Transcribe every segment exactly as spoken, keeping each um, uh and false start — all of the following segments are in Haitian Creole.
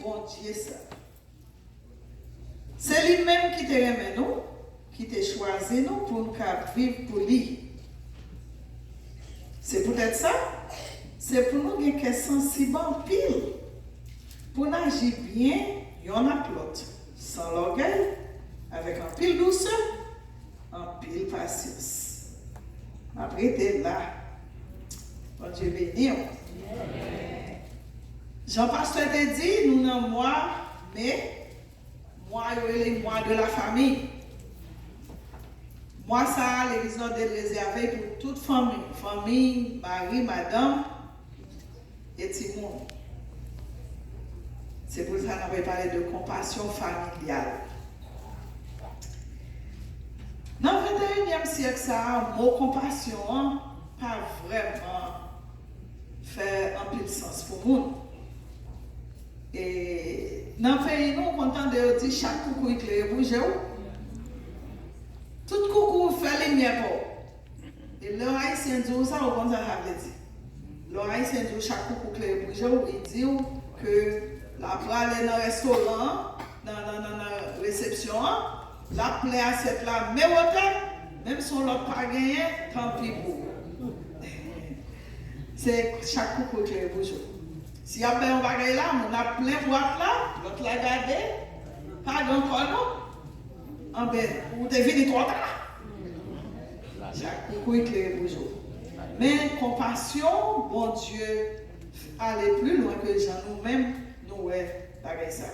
Bondye sa. Se li menm ki te renmen nou, ki te chwazi nou pou n ka viv pou li. Se poutèt sa, se pou nou gen kè sansib anpil, pou n aji byen yonn ak lòt, san lògèy, avèk anpil dousè, anpil pasyans. M ap rete la. Bondye beni w. Jan pastè te di, nou nan mwa me, mwa yo rele mwa de la famiy. Mwa sa a, legliz Nòded rezève pou tout fanmi, fanmi, mari, madanm, e timoun. Se pou sa n ap pale de konpasyon familyal. Nan venteyinyèm syèk sa a, mo konpasyon an pa vrèman fè anpil sans pou moun. E nan peyi nou, ou konn tande yo di chak koukouy klere pou je w. Tout koukouy fè limyè pou w. E lè yon Ayisyen di w sa, ou konn sa sa vle di. Lè yon Ayisyen di w chak koukouy klere pou je w, li di w ke l ap prale nan restoran an, nan, nan, nan, nan resepsyon an, l ap plen asyèt la men wotè, menm si yon lòt pa genyen, tanpi pou ou. Se chak koukouy klere pou je w. Si y ap bay yon bagay la, moun ap plen bwat la, lòt la gade, pa gen ankò non. Anben, ou te vini twò ta. Chak koukouy klere pou je w. Men konpasyon Bondye ale pli lwen ke jan nou menm nou wè bagay sa.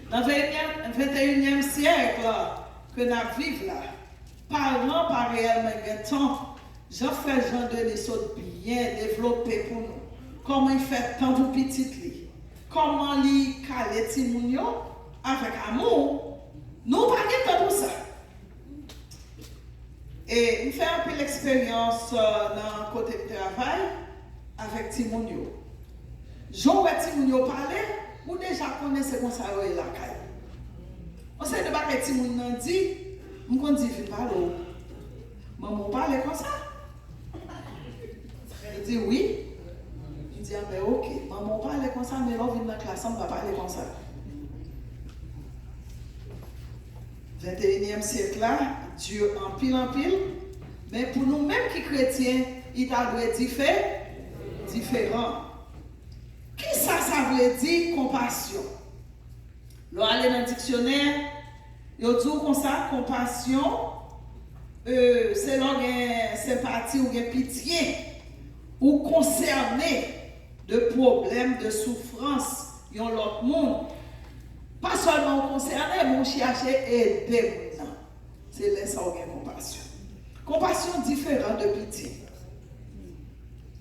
Nan venteyinyèm, venteyinyèm syèk la ke n ap viv la, paran pa reyèlman gen tan. Jan frè Jean Denis sot byen devlope pou nou kòman li fè tan pou pitit li, kòman li kale timoun yo avèk amou, nou pa gen tan pou sa. E m fè anpil eksperyans, euh, nan kote m travay avèk timoun yo. Jan w wè timoun yo pale, ou deja konnen se konsa yo ye lakay. Yon seri de bagay timoun nan di, m konn di, "Vin pale w. Manman w pale konsa?" Li di, "Wi." M di, "Anben, oke. Manman w pale konsa, men lè w vin nan klas lan, m pa pale konsa." Venteyinyèm syèk la di anpil, anpil, men pou nou menm ki kretyen, li ta dwe dife-, diferan. Kisa sa vle di, konpasyon? Lè w ale nan diksyonè, yo di w konsa, konpasyon, e, se lè w gen senpati, ou gen pitye, ou konsène de pwoblèm, de soufrans yon lòt moun. Pa sèlman ou konsène, men ou chache ede moun nan. Se lè sa ou gen konpasyon. Konpasyon diferan de pitye.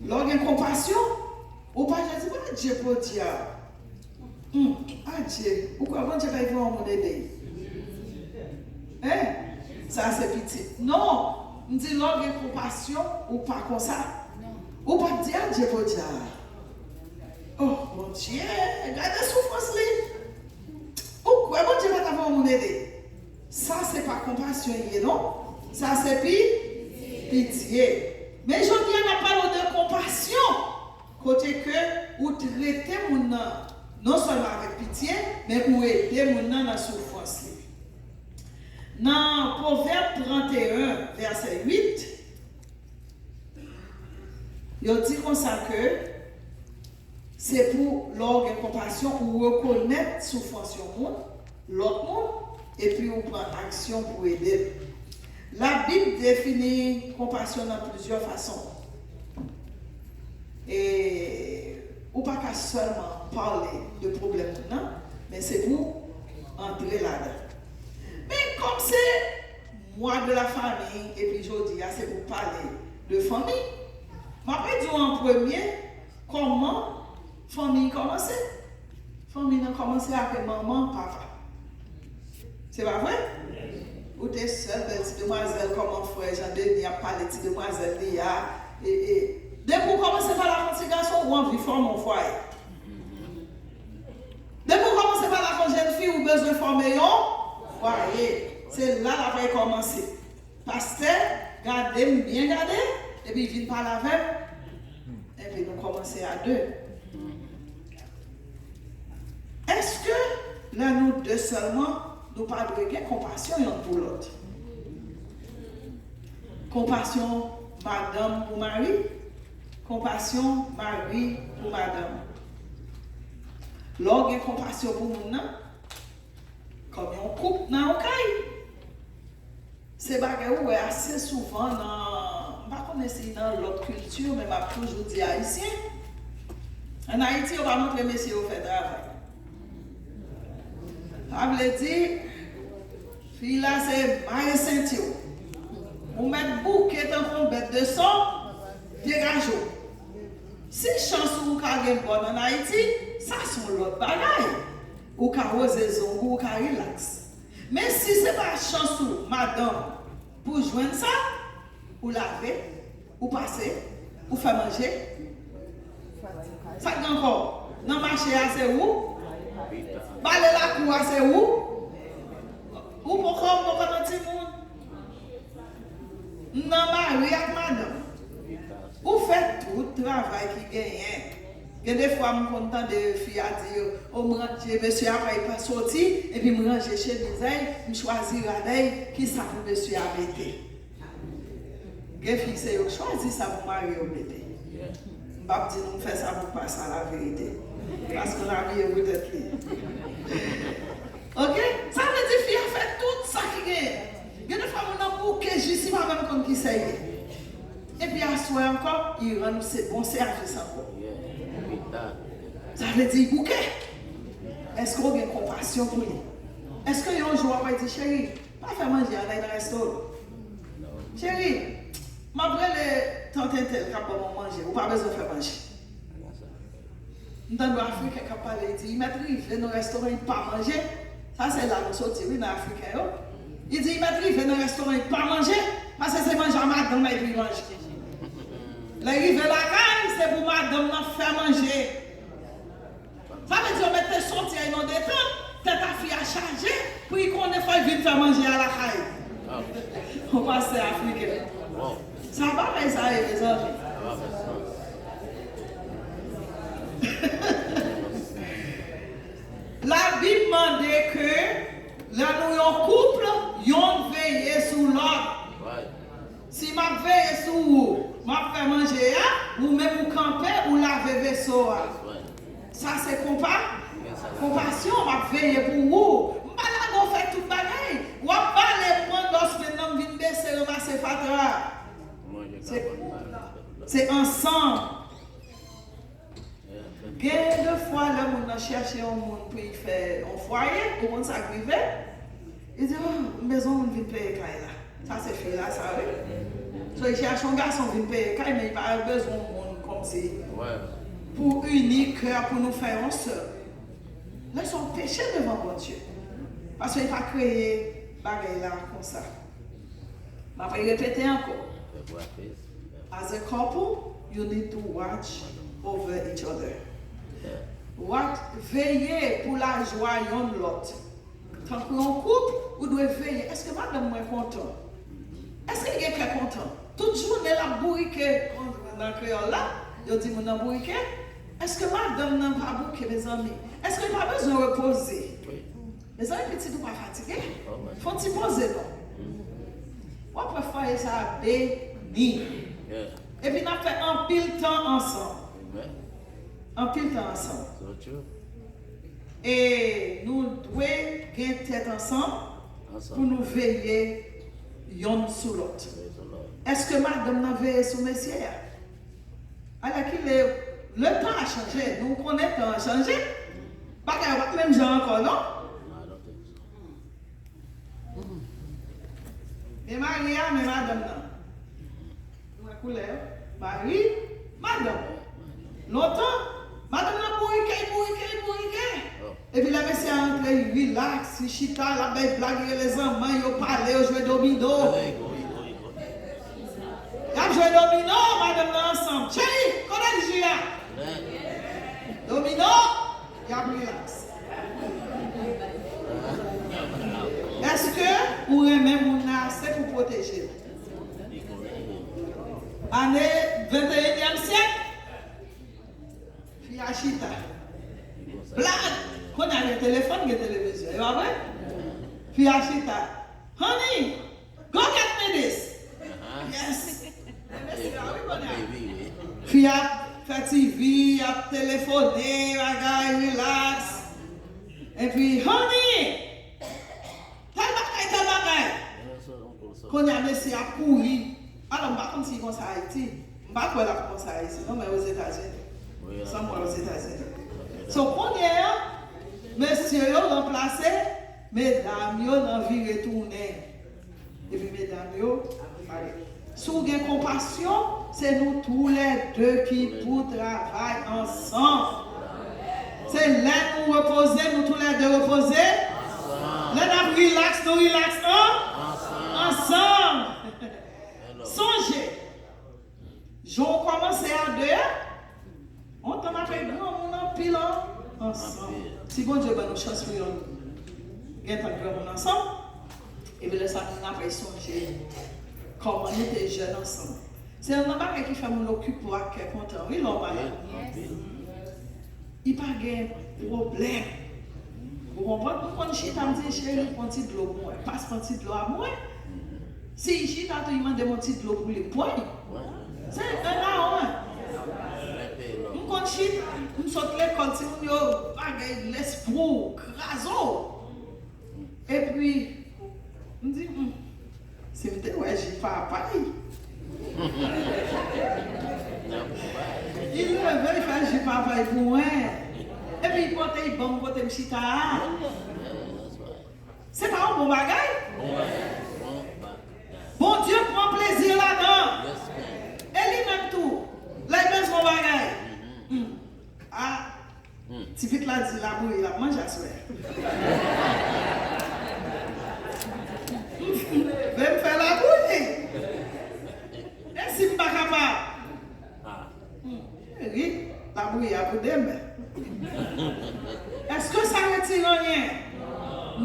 Lè w gen konpasyon, ou pa jan di, "Adje, podyab. Hmm, adje, ou kwè Bondye pa vle yon moun ede l?" Hein? Sa se pitye. Non, m di lè w gen konpasyon, ou pa konsa. Ou pa di, "Adje, podyab. Oh, Bondye, gade soufrans li. Ou kwè Bondye pa ta vle yon moun ede l?" Sa se pa konpasyon li ye, non. Sa se pi-, pitye. Men jodi a, n ap pale w de konpasyon. Kote ke ou trete moun nan, non sèlman avèk pitye, men ou ede moun nan nan soufrans li. Nan Pwovèb trannteyen, vèsè uit, yo di konsa ke se pou lè w gen konpasyon, ou rekonèt soufrans yon moun, lòt moun, epi ou pran aksyon pou ede l. Labib defini konpasyon nan plizyè fason. E ou pa ka sèlman pale de pwoblèm moun nan, men se pou antre ladan. Men kòm se mwa de la famiy, epi jodi a se pou pale de fanmi, m ap di w an premye kòman fanmi kòmanse. Fanmi nan kòmanse avèk manman, papa. Se pa vre? Ou te sèl, bèl ti demwazèl, kòman frè Jan Deni ap pale ti demwazèl li a. E, e, depi w kòmanse pale ak yon ti gason, ou anvi fòme yon fwaye. Depi w kòmanse pale ak yon jèn fi, ou bezwen fòme yon fwaye. Se la l ap kòmanse. Pastè, gade m, byen gade, epi vin pale avè m. Epi nou kòmanse a de. Lè nou de sèlman, nou pa dwe gen konpasyon yonn pou lòt. Konpasyon madanm pou mari, konpasyon mari pou madanm. Lè w gen konpasyon pou moun nan, kòm yon koup nan yon kay, se bagay ou wè ase souvan nan, m pa konnen si nan lòt kilti, men m ap toujou di ayisyen. Ann Ayiti, yo pa montre mesye yo fè travay. Sa vle di, fi la se mare senti w. Ou mèt bouke tankou yon bèt de sò, degaje w. Si chans ou ka gen bòn ann Ayiti, sa se yon lòt bagay. Ou ka woze zong ou, ou ka rilaks. Men si se pa chans ou, madanm, pou jwenn sa, ou lave, ou pase, ou fè manje. Sa k gen ankò? Nan mache a se ou. Bale lakou a se ou. Ou poko, ou poko nan timoun. Nan mari ak madanm. Ou fè tout travay ki genyen. Gen de fwa m konn tande fi a di, "O, m ranje, mesye a pa, pa soti, epi m ranje chemiz a, m chwazi rad a, kisa pou mesye a mete?" Gen fi se yo k chwazi sa pou mari yo mete. M p ap di nou m fè sa pou pa sa laverite. Paske l abiye pou tèt li. Oke? Sa vle di fi a fè tout sa ki genyen. Gen de fwa moun nan bouke jis li pa menm konn kisa l ye. Epi aswè ankò, li rann se bon sèvis ankò. Sa vle di li bouke. Èske w gen konpasyon pou li? Èske yon jou w ap di, "Cheri, pa fè manje, ann al nan rèsto. Cheri, m ap rele tant entèl k ap ban mwen manje, ou pa bezwen fè manje." M tande yon Afriken k ap pale, li di, li mèt rive nan restoran, li pa manje. Sa se la nou soti, wi, nan Afriken yo. Li di, li mèt rive nan restoran, li pa manje, paske se manje a madanm li pou li manje. Lè l rive lakay, se pou madanm nan fè manje. Sa vle di yo mete soti a nan detant, tèt a fi a chaje, pou li konnen fò l vin fè manje a lakay. Yon pastè afriken. Sa bagay sa ye, mezanmi. Labib mande ke lè nou yon koup, yonn veye sou lòt. Si m ap veye sou ou, m ap fè manje a, ou menm ou kanpe, ou lave veso a. Sa se konpa, konpasyon, m ap veye pou ou. M pa lage w fè tout bagay. W ap bale, m pran dòsmen nan, m vin bese, ranmase fatra. Se, se ansanm. Gen de fwa lè moun nan chèche yon moun pou l fè yon fwaye, ou konn sa k rive? Li di, "Oh, m bezwen yon moun vin peye kay la." Sa se fi la sa, wi. So, li chèche yon gason vin peye kay, men li pa bezwen yon moun kòmsi pou ini kè, pou nou fè yon sèl. Lè se yon peche devan Bondye. Paske li pa kreye bagay la konsa. M ap repete ankò. As a couple, you need to watch over each other. Watch, veye pou lajwa yonn lòt. Tankou yon koup, ou dwe veye. Èske madanm mwen kontan? Èske l gen kè kontan? Tout jounen l ap bourike, nan kreyòl la, yo di moun nan bourike. Èske madanm nan pa bouke, mezanmi? Èske l pa bezwen repoze? Mezanmi, pitit ou pa fatige? Fè yon ti poze non. W ap wè fwaye sa a beni. Epi n ap fè anpil tan ansanm. Anpil tan ansanm. E nou dwe gen tèt ansanm pou nou veye yonn sou lòt. Èske madanm nan veye sou mesye a? Alèkile, letan a chanje, nou konnen tan an chanje. Bagay yo pa t menm jan ankò, non? Men mari a, men madanm nan. Nou wè koulè yo. Mari, madanm. Lontan, madanm nan bourike, bourike, bourike. Epi lè mesye a antre, li rilaks, li chita, l ap bay blag, li rele zanmi, yo pale, yo jwe domino. Y ap jwe domino, madanm nan ansanm. Cheri, kote ji a? Domino, y ap rilaks. Èske ou renmen moun nan ase pou pwoteje l? Ane venteyinyèm syèk, fi a chita. Blag! Kounye a gen telefòn, gen televizyon, e pa vre? Fi a chita. Honey, go get me this. Yes. Fi a fè T V, ap telefone, bagay, relax. Epi, honey, tèl bagay, tèl bagay. Kounye a mesye ap kouri. Alò, m pa konn si l konsa Ayiti. M pa kwè l ap konsa Ayiti, non, men Ozetazini. San m wè Ozetazini. So, kounye a, mesye yo ranplase medam yo nan vire tounen. Epi medam yo, pale. Si w gen konpasyon, se nou toulède ki pou travay ansanm. Se lè nou repoze, nou toulède repoze. Lè n ap relax, nou relax an? Ansanm. Sonje, jan w kòmanse a de a, yon tan n ap fè granmoun anpil an, ansanm. Si Bondye ban nou chans pou yon gentan granmoun ansanm, epi lè sa moun ap sonje kòman nou te jèn ansanm. Se youn nan bagay ki fè moun okipe w ak kè kontan, wi, lè w malad. Li pa gen pwoblèm. Ou konprann? M konn chita, m di, cheri, pran ti dlo pou mwen. Pas pran ti dlo a mwen. Si li chita tou, li mande m yon ti dlo pou li. Pran. Se en a en. M konn chita, m sot lekòl, timoun yo, bagay, lespri w kraze w. Epi, m di, hmm, si m te wè ji papay. Li leve, li fè ji papay pou mwen. Epi, li pote, li ban m kote m chita a. Se pa yon bon bagay? Bondye pran plezi ladan. E li menm tou, lè l bezwen yon bagay. Hmm. Ah, ti pitit la di labouyi l ap manje aswè. M leve, m fè labouyi. E si m pa kapab? Hmm, cheri, labouyi a pou demen. Èske sa retire anyen?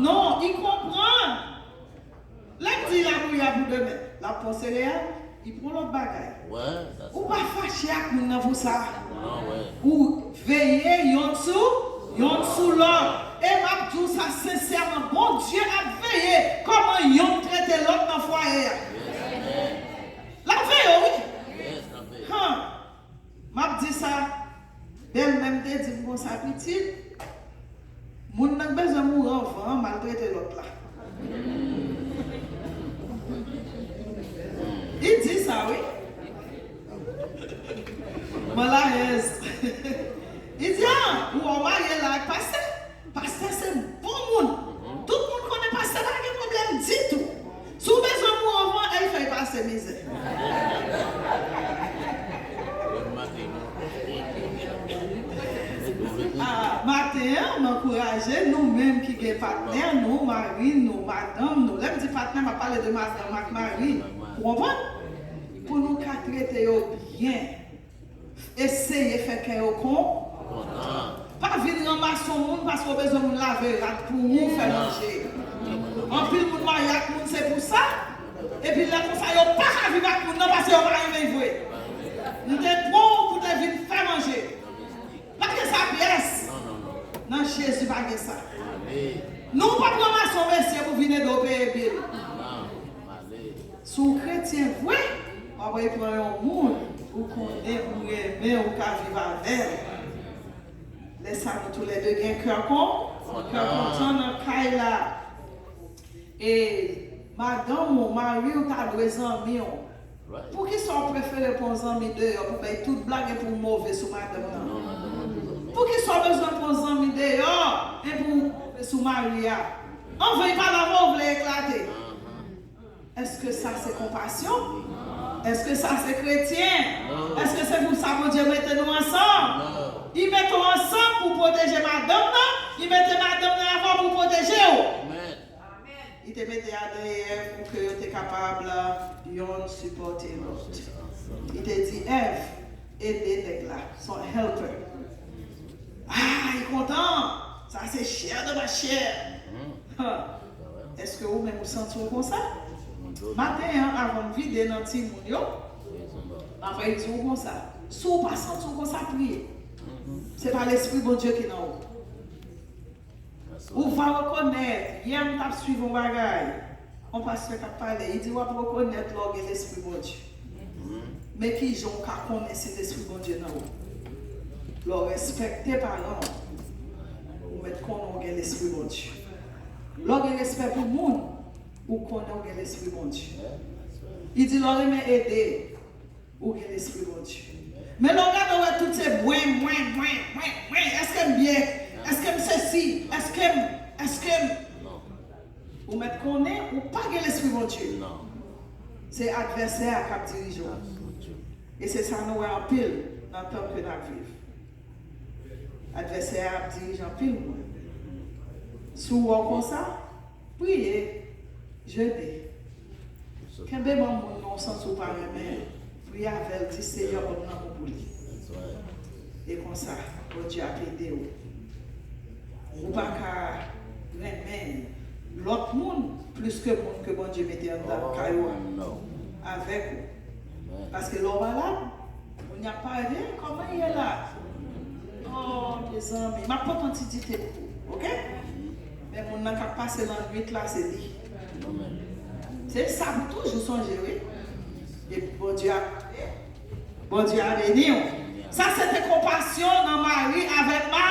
Non, li konprann. Lè m di labouyi a pou demen, l ap pran sereyal, li pran lòt bagay. Ou pa fache ak moun nan pou sa. Ou veye yonn sou, yonn sou lòt. E m ap di w sa sensèman, Bondye ap veye kòman yonn trete lòt nan fwaye a. L ap veye w, wi. Han. M ap di sa, bèlmè m te di m konsa, pitit, moun nan k bezwen mouri anvan an maltrete lòt la. Li di sa, wi. Mwen alèz. Li di, ah, ou wè w marye la ak pastè? Pastè se bon moun. Tout moun konnen pastè pa gen pwoblèm ditou. Si w bezwen mouri anvan, e l fè w pase mizè. Ah, maten an, m ankouraje nou menm ki gen patnè nou, mari nou, madanm nou. Lè m di patnè, m ap pale de madanm ak mari. Ou konprann? Pou nou ka trete yo byen. Eseye fè kè yo kon-, kontan. Pa vin ranmase yon moun paske w bezwen moun lave rad pou ou, fè manje. Anpil moun marye ak moun se pou sa. Epi lè konsa yo pa ka viv ak moun nan paske yo pa renmen l vre. M te pran w pou te vin fè manje. Pa gen sa pyès. Nan Jezi pa gen sa. Nou p ap ranmase yon mesye pou vin ede w peye bil. Si w kretyen vre, w ap pran yon moun ou konnen, ou renmen, ou ka viv avè l. Lè sa nou toulède gen kè kon-, kè kontan nan kay la. E madanm ou, mari w ta dwe zanmi w. Poukisa w prefere pran yon zanmi deyò pou bay tout blag epi w move sou madanm nan? Poukisa w bezwen pran yon zanmi deyò epi w move sou mari a? Anvan l pale avè w, w vle eklate. Èske sa se konpasyon? Èske sa se kretyen? Èske se pou sa Bondye mete nou ansanm? Li mete w ansanm pou pwoteje madanm nan, li mete madanm nan avè w pou pwoteje w. Li te mete Adan e Èv pou ke yo te kapab yonn sipòte lòt. Li te di Èv, ede nèg la, se yon helper. Ah, li kontan! Sa se chair de ma chair. Èske ou menm ou santi w konsa? Maten an, avan m vide nan timoun yo, m ap di w konsa. Si w pa santi w konsa, priye. Se pa Lespri Bondye ki nan ou. Ou va rekonèt, yè m t ap swiv yon bagay, yon pastè k ap pale, li di w ap rekonèt lè w gen Lespri Bondye. Men kijan w ka konnen si Lespri Bondye nan ou? Lè w respekte paran w, ou mèt konnen w gen Lespri Bondye. Lè w gen respè pou moun, ou konnen w gen Lespri Bondye. Li di lè w renmen ede, ou gen Lespri Bondye. Men lè w gade, w wè tout se mwen, mwen, mwen, mwen, mwen. Èske m byen? Èske m sesi? Èske m, èske m? Ou mèt konnen ou pa gen Lespri Bondye. Se advèsè a k ap dirije w. E se sa nou wè anpil nan tan ke n ap viv. Advèsè a ap dirije anpil moun. Si w wè w konsa, priye, jene. Kenbe men moun nan w santi w pa renmen, priye avè l, di Seyè ban m lanmou pou li. E konsa, Bondye ap ede w. Ou pa ka renmen lòt moun plis ke moun ke Bondye mete anndan kay ou a avèk ou. Paske lè w malad, moun y ap pale, kòman ye la? Oh, mezanmi, m ap pote yon ti dite pou ou, oke? Men moun nan k ap pase lannwit la, se li. Se sa pou toujou sonje, wi. Epi Bondye a, Bondye a beni w. Sa se te konpasyon nan mari avèk ma.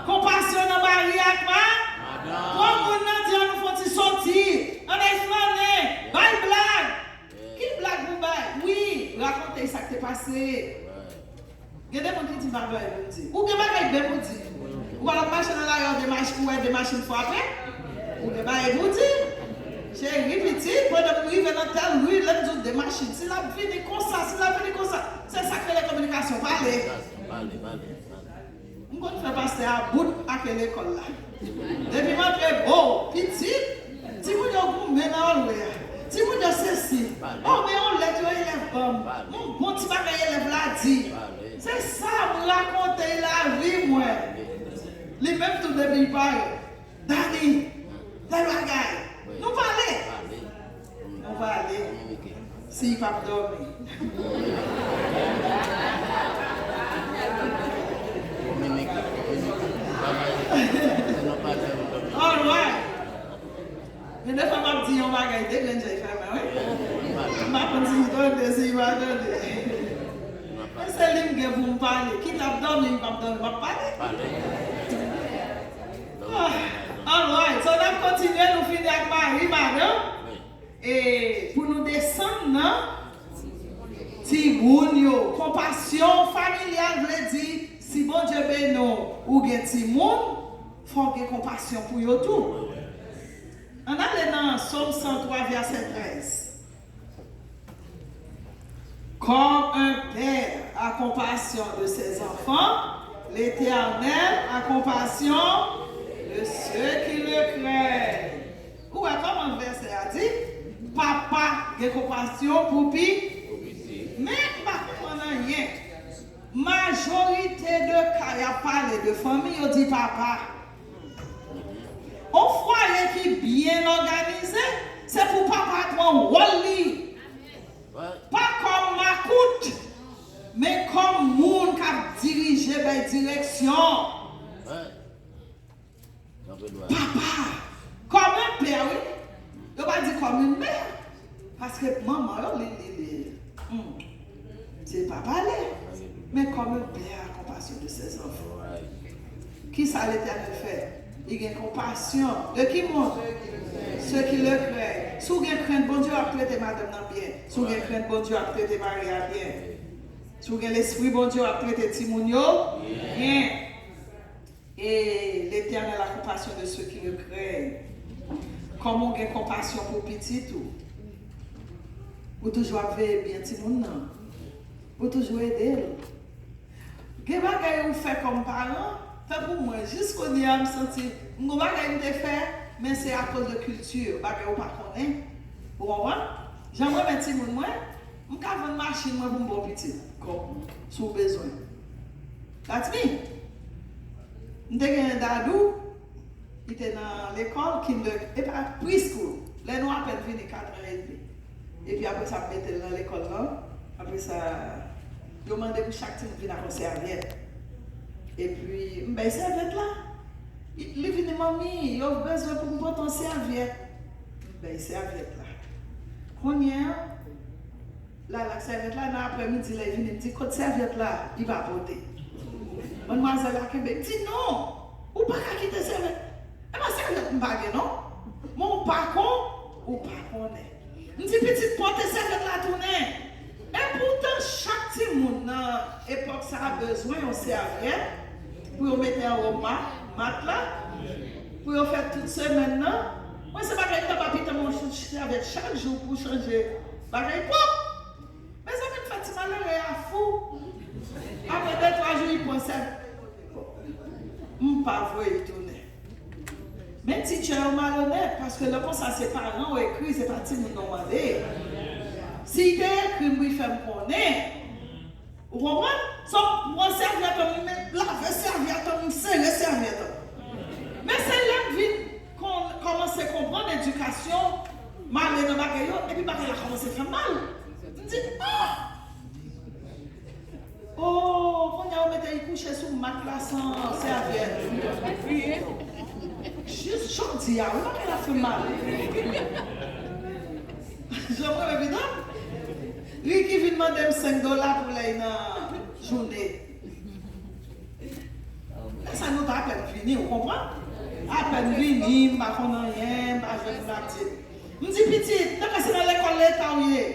Konpasyon nan mari ak ma. Pran moun nan, di an nou fè yon ti soti. Ann al flannen, bay blag. Ki blag pou bay? Wi, rakonte sa k te pase. Gen de moun ki di m pa gen anyen pou m di. Ou gen bagay byen pou di. Ou pa t ap mache nan lari a, ou de mach-, ou wè de machin frape. Ou gen bagay pou di. Cheri, pitit, pandan m rive nan tèl ri, lè m di w de machin, si l ap vini konsa, si l ap vini konsa, se sa k rele kominikasyon. Pale. Pale, pale, pale. M konn fè pastè a bout ake lekòl la. Depi m antre, o, pitit, timoun yo goumen nan hallway a. Timoun yo sesi. O, men yon lèt yon elèv ban m. Yon bon ti bagay elèv la di. Se sa m rakonte lavi mwen. Li menm tou depi l parèt. Dani, tèl bagay. Nou pale. Nou pale. Si l p ap dòmi. Alright. Men defwa m ap di yon bagay, de grenn jan li fè mwen, wi. M pa konn si l tande, si l pa tande. Men se li m gen pou m pale. Kit l ap dòmi, li p ap dòmi, m ap pale. Ah, alright. So, n ap kontinye, nou fini ak mari, madanm. E pou nou desann nan timoun yo. Konpasyon familyal vle di, si Bondye beni w, ou gen timoun, fò w gen konpasyon pou yo tou. Ann ale nan Sòm san twa, vèsè trèz. Comme un père a compassion de ses enfants, l'Éternel a compassion de ceux qui le craignent. Ou wè kòman vèsè a di, papa gen konpasyon pou pi. Men m pa konprann anyen. Majorite de ka y ap pale de fanmi, yo di papa. On fwaye ki byen òganize, se pou papa pran wòl li. Pa kòm makout, men kòm moun k ap dirije, bay direksyon. Papa, kòm yon pè, wi. Yo pa di kòm yon mè. Paske manman yo, li, li, li, hmm, se papa li. Men kòm yon pè a konpasyon de ses enfants. Kisa Letènèl fè? Li gen konpasyon. De ki moun? Ceux qui le craignent. Si w gen krent Bondye, w ap trete madanm nan byen. Si w gen krent Bondye, w ap trete mari a byen. Si w gen lespri Bondye, w ap trete timoun yo byen. Et l'Éternel a compassion de ceux qui le craignent. Kòman w gen konpasyon pou pitit ou? Ou toujou ap veye byen timoun nan. Ou toujou ede l. Gen bagay ou fè kòm paran, tankou mwen, jis kounye a m santi, m gon bagay m te fè, men se akoz de kilti, bagay ou pa konnen. Ou konprann? Jan m renmen timoun mwen, m ka vann machin mwen pou m ba w pitit, kòb, si w bezwen. That's me. M te gen Dadou, li te nan lekòl, kinder, epa, preschool, lè nou apèn vini kat an edmi. Epi apre sa, m mete l nan lekòl lan. Apre sa, yo mande pou chak timoun vin ak yon sèvyèt. Epi, m bay sèvyèt la. Li vini, "Manmi, yo bezwen pou m pote yon sèvyèt." M bay sèvyèt la. Kounye a, l al ak sèvyèt la, nan aprèmidi, lè l vini, m di, "Kot sèvyèt la?" Li pa pote. Madmwazèl la kenbe, m di, "Non, ou pa ka kite sèvyèt." E pa sèvyèt m pa gen, non. Men ou pa kon, ou pa konnen. M di, "Pitit, pote sèvyèt la tounen." Epoutan, chak timoun nan epòk sa a bezwen yon sèvyèt pou yo mete anwo mat, mat la, pou yo fè tout semèn nan. Mwen, se bagay m ta pa pita m yon sèvyèt chak jou pou chanje bagay pwòp. Mezanmi, m fè ti malere a fou. Apre de, twa jou, li pran sèvyèt. M pa voye l tounen. Men teacher yo malonèt, paske lè konsa se paran w ekri, se pa timoun nan w mande. Si l te ekri m pou l fè m konnen, ou konprann? So, m pran sèvyèt an m, m lave sèvyèt an m, m sere sèvyèt an. Men se lè m vin kon, kòmanse konprann edikasyon, m ale nan bagay yo, epi bagay la kòmanse fè m mal. M di, "Ah!" Oh, kounye a yo mete li kouche sou mat la san sèvyèt. Jis jodi a, wi, bagay la fè m mal. Jan mwen menm evidan. Ricky vin mande m senk dola pou lè nan jounen. Lè sa nou ta apèn vini, ou konprann? Apèn vini, m pa konn anyen, m pa jwenn moun ap di. M di, "Pitit, nan ka se nan lekòl leta w ye.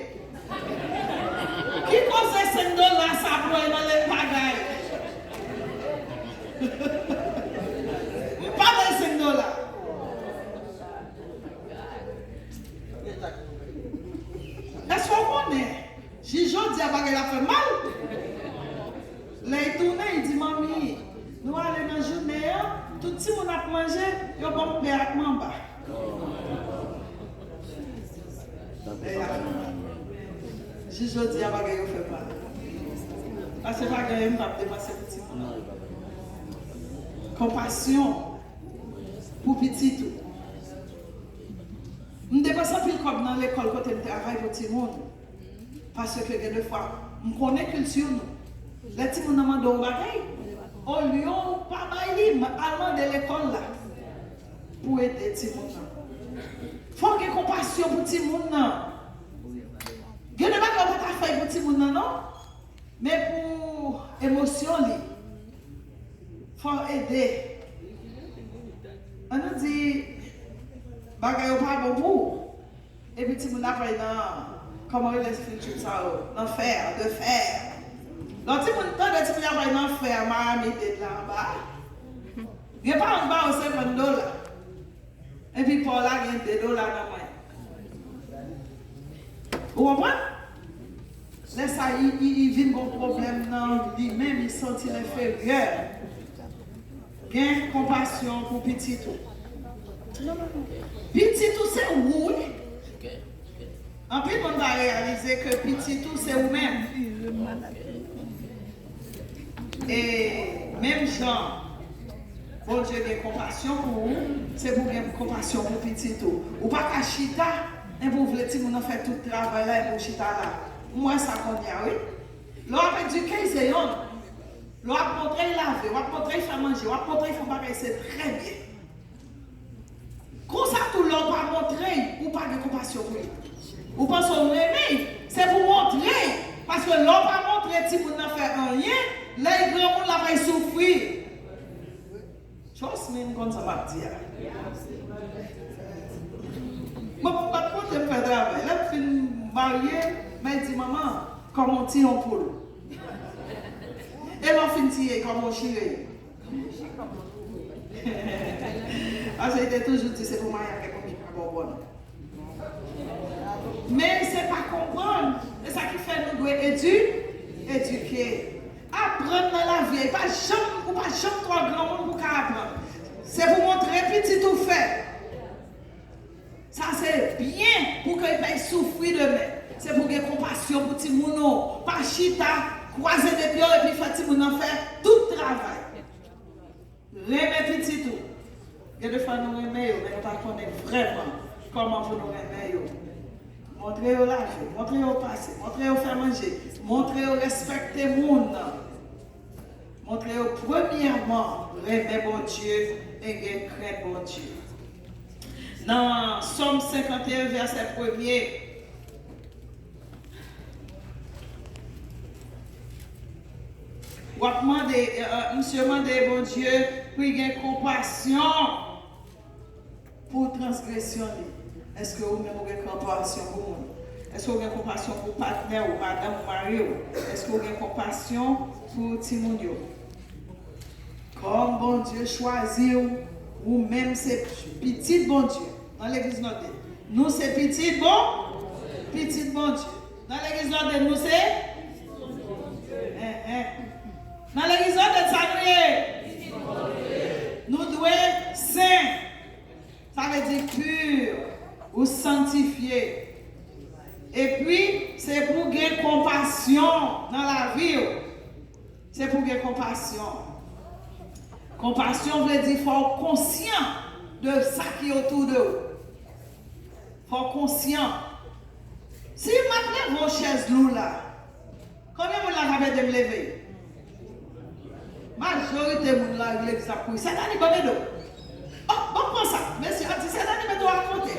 Ki koze senk dola sa pou al nan leta bagay?" M pa bay senk dola. Èske w konnen? Jis jodi a bagay la fè mal. Lè l tounen, li di, "Manmi, nou ale nan jounen an, tout timoun ap manje, yo ban m pè ak manba." Lè a fè mal. Jis jodi a bagay yo fè mal. Paske pa gen anyen m p ap depanse pou timoun nan. Konpasyon pou pitit ou. M depanse anpil kòb nan lekòl kote m travay pou timoun. Paske gen de fwa, m konnen kilti nou. Lè timoun nan mande w bagay, olye w pa bay li, m al mande lekòl la pou ede timoun nan. Fò w gen konpasyon pou timoun nan. Gen de bagay ou pa ta fè pou timoun nan, non. Men pou emosyon li, fò w ede. An nou di, bagay yo pa bon pou ou. Epi timoun ap pale nan, kòman rele film sa yo? Nan fè, de fè. Lè timoun tande timoun ap pale nan fè, Miami Dade la anba. Gen paran k ba yo senkant dola. Epi pa w la gen de dola nan men. Ou konprann? Lè sa, li, li, li vin gon pwoblèm nan li menm, li santi l enferyè. Gen konpasyon pou pitit ou. Pitit ou se ou, wi. Anpil moun pa reyalize ke pitit ou se ou menm. E menm jan Bondye gen konpasyon pou ou, se pou w gen konpasyon pou pitit ou. Ou pa ka chita, enpi w vle timoun nan fè tout travay la, enpi w chita la. M wè sa kounye a, wi. Lè w ap edike Zeyonn, lè w ap montre l lave, w ap montre l fè manje, w ap montre l fè yon bagay, se trè byen. Konsa tou, lè w pa montre l, ou pa gen konpasyon pou li. Ou panse w renmen l, se pou w montre l. Paske lè w pa montre timoun nan fè anyen, lè l granmoun, l ap al soufri. Trust me, m konn sa m ap di a. Mwen, m pa t konte m fè travay. Lè m fin marye, mwen di, "Manman, kòman w tiye yon poul?" E lè w fin tiye, kòman w chire? Paske li te toujou di se pou marye ak yon moun ki ka ba w bòn. Men se pa konprann. E sa ki fè nou dwe edi-, edike. Aprann nan lavi a. E pa janm, ou pa janm twò granmoun pou w ka aprann. Se pou montre pitit ou fè. Sa se byen pou ke l pa soufri demen. Se pou gen konpasyon pou timoun ou. Pa chita, kwaze de pye w epi fè timoun nan fè tout travay. Renmen pitit ou. Gen de fwa nou renmen yo, men nou pa konnen vrèman kòman pou nou renmen yo. Montre yo lave, montre yo pase, montre yo fè manje, montre yo respekte moun. Montre yo premyèman renmen Bondye e gen krent Bondye. Nan Sòm senkanteyen, vèsè premye, w ap mande, e, e, misye mande Bondye pou l gen konpasyon pou transgresyon li. Èske ou menm ou gen konpasyon pou moun? Èske ou gen konpasyon pou patnè w, madanm ou, mari w? Èske ou gen konpasyon pou timoun yo? Kòm Bondye chwazi w, ou menm se pitit Bondye. Nan legliz Nòdè, nou se pitit Bon, pitit Bondye. Nan legliz Nòdè, nou se Enhen. Nan legliz Nòdè, sa nou ye? Nou dwe sen. Sa vle di pur, ou santifye. Epi, se pou gen konpasyon nan lavi w. Se pou gen konpasyon. Konpasyon vle di fò w konsyan de sa ki otou de w. Fò w konsyan. Si m ap leve yon chèz lou la, konbyen moun la k ap ede m leve? Majorite moun la legliz ap kouri. Sètani, ban m ede w. Oh, ban m pran sa. Mesye ap di, Sètani, mete w akote.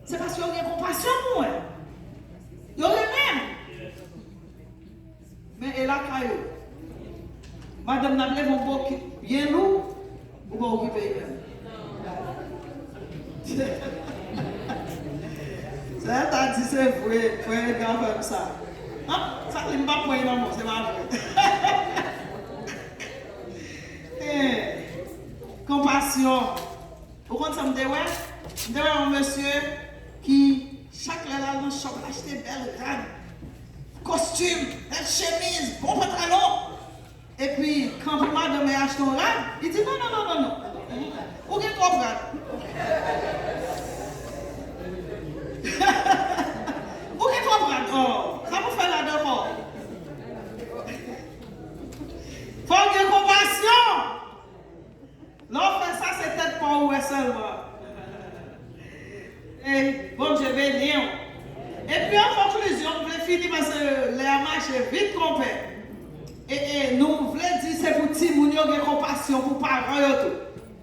Se paske yo gen konpasyon pou mwen. Yo renmen m. Men e lakay ou. Madanm nan ap leve yon bokit byen lou, ou pa okipe li menm. Sè ta di se vre, frè Edgar fè m sa. An, sa li m pa pran nan men, se pa vre. Eh, konpasyon. Ou konn sa m te wè? M te wè yon mesye ki chak lè l al nan shop, l achte bèl rad, kostim, bèl chemiz, bon pantalon. Epi, kanpe madanm e achte yon rad, li di, "Non, non, non, non, non. Ou gen twòp rad. Ou gen twòp rad. Oh, sa pou fè rad ankò." Fò w gen konpasyon. Lè w fè sa, se tèt pa w ou wè sèlman. E Bondye beni w. Epi, an konklizyon, m vle fini paske lè a mache vit, konpè. E, e nou vle di se pou timoun yo gen konpasyon pou paran yo tou.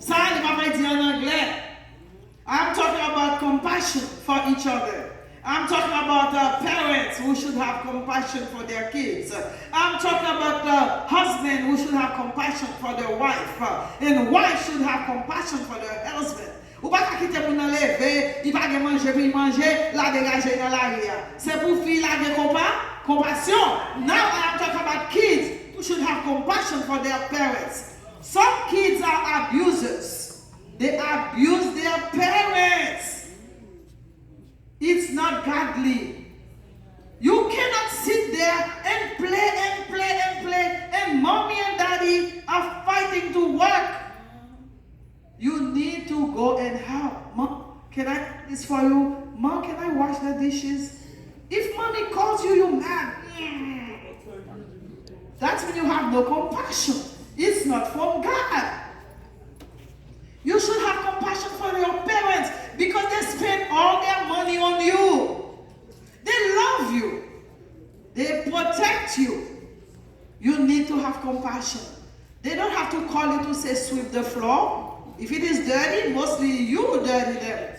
Sa, li pa vle di an anglè. I'm talking about compassion for each other. I'm talking about uh, parents who should have compassion for their kids. I'm talking about the husband who should have compassion for their wife. Uh, and wife should have compassion for their husband. Ou pa ka kite moun nan leve, li pa gen manje pou li manje, l a degaje nan lari a. Se pou fi lage konpa, konpasyon. Now I am talking about kids who should have compassion for their parents. Some kids are abusers. They abuse their parents. It's not godly. You cannot sit there and play and play and play, and mommy and daddy are fighting to work. You need to go and help. Mom, can I do this for you? Mom, can I wash the dishes? If mommy calls you, you mad. Mm. That means you have no compassion. It's not from God. You should have compassion for your parents because they spend all their money on you. They love you. They protect you. You need to have compassion. They don't have to call you to say sweep the floor. If it is dirty, mostly you dirty them.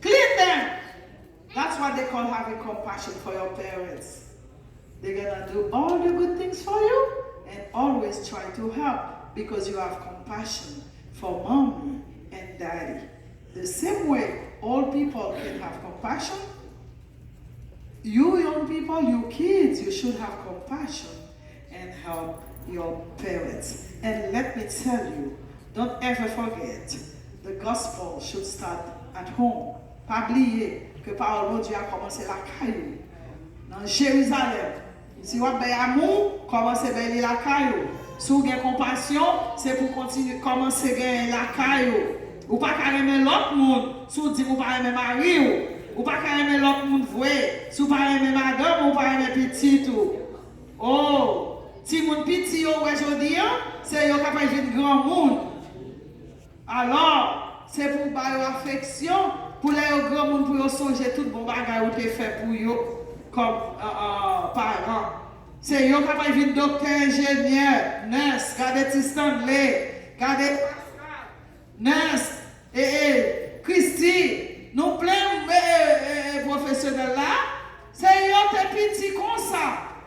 Clean them. That's what they call having compassion for your parents. They're gonna do all the good things for you and always try to help because you have compassion for mommy and daddy. The same way old people can have compassion, you young people, you kids, you should have compassion and help your parents. And let me tell you, don't ever forget, the gospel should start at home. Pa bliye ke pawòl Bondye a kòmanse lakay ou, nan Jerizalèm. Si w ap bay amou, kòmanse bay li lakay ou. Si w gen konpasyon, se pou w kontinye kòmanse genyen lakay ou. Ou pa ka renmen lòt moun si w di w pa renmen mari w. Ou pa ka renmen lòt moun vre si w pa renmen madanm ou, ou pa renmen pitit ou. Oh, timoun piti yo w wè jodi a, se yo k ap vin granmoun. Alò, se pou w ba yo afeksyon, pou lè yo granmoun, pou yo sonje tout bon bagay ou te fè pou yo kòm, a, a, paran. Se yo k ap vin doktè, enjenyè, nès, gade Ti Stanley, gade Pascal. Nès, e, e, Kristi, nou plen, e, e, e, e, pwofesyonèl la, se yo te piti konsa,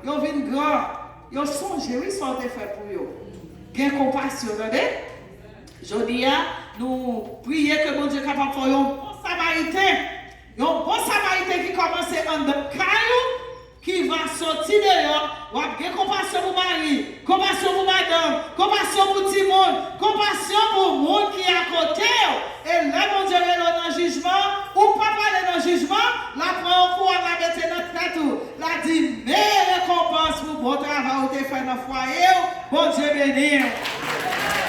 yo vin gran, yo sonje, wi, sa w te fè pou yo. Gen konpasyon, tande? Jodi a, nou priye ke Bondye kapab fè w yon bon Samariten, yon bon Samariten ki kòmanse anndan kay ou, ki va soti deyò, w ap gen konpasyon pou mari, konpasyon pou madanm, konpasyon pou timoun, konpasyon pou moun ki akote w. E lè Bondye rele w nan jijman, ou pa prale nan jijman, l ap pran yon kouwòn, l ap mete nan tèt ou. L ap di, men rekonpans pou bon travay ou te fè nan fwaye w, Bondye beni w.